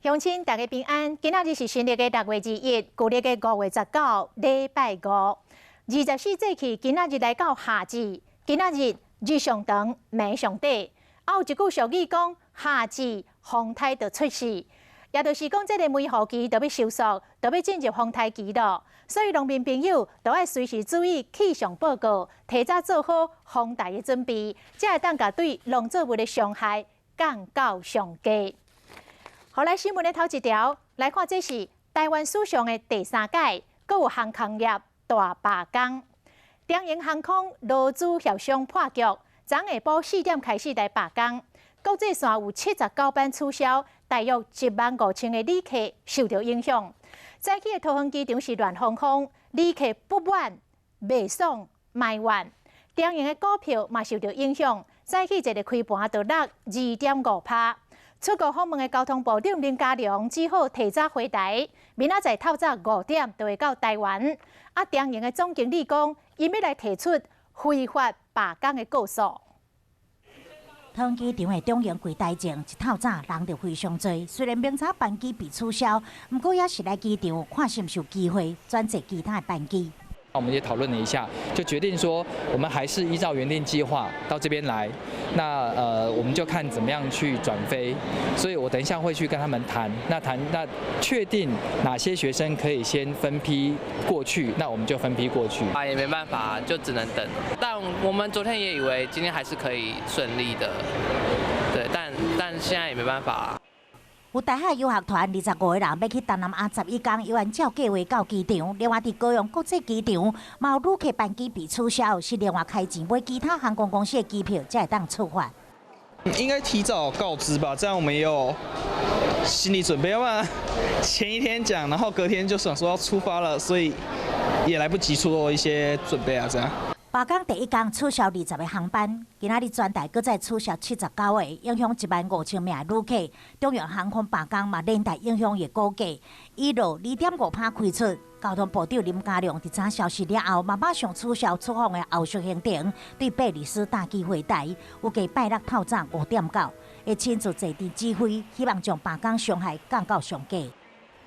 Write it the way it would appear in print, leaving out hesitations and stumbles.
鄉親大家平安，今仔日是新曆的6月21，舊曆的5月19，禮拜五。24節氣今仔日來到夏至，今仔日日上長，暝上短。啊，有一句俗語講，夏至風颱就出世，也就是講這个梅雨期就欲收束，就欲進入風颱期囉。所以農民朋友都愛隨時注意氣象報告，提早做好風台的準備，才會當共對農作物的傷害降到上低。予來新聞的頭一條來看，這是台灣史上的第三屆，閣有航空業大罷工。長榮航空勞資協商破局，昨下晡4點開始來罷工。國際線有79班取消，大約1萬5千个旅客受著影響。早起的桃園機場是亂哄哄，旅客不滿、袂爽、埋怨。長榮的股票嘛受著影響，早起一个開盤就落2.5趴。出國訪問的交通部長林佳龍只好提早回台，明仔載透早5點就會到台灣。啊，長榮的總經理講，𪜶欲來提出非法罷工的告訴。桃園機場的長榮櫃台前，一透早人就非常濟。雖然明早班機被取消，毋過也是來機場看是毋是有機會轉坐其他的班機。我們也討論了一下，就決定說，我們還是依照原定計劃到這邊來。那我們就看怎麼樣去轉飛。所以我等一下會去跟他們談，那談那確定哪些學生可以先分批過去，那我們就分批過去。啊，也沒辦法，就只能等。但我們昨天也以為今天還是可以順利的，對，但現在也沒辦法。有大學遊學團25個人欲去東南亞11工，猶按照計劃到機場。另外，佇高雄國際機場，嘛有旅客班機被取消，是另外開錢買其他航空公司的機票，才會當出發。應該提早告知吧，這樣我們也有心理準備。要不然前一天講，然後隔天就想說要出發了，所以也來不及做一些準備啊，這樣。罷工第一工取消20個航班，今仔日全台閣再取消79個，影響1萬5千名旅客。長榮航空罷工嘛，連帶影響伊股價，以落2.5趴開出。交通部長林佳龍佇知消息了後，嘛馬上取消出訪的後續行程，對貝里斯搭機回台。預計拜六透早5點到，會親自坐鎮指揮，希望將罷工傷害降到上低。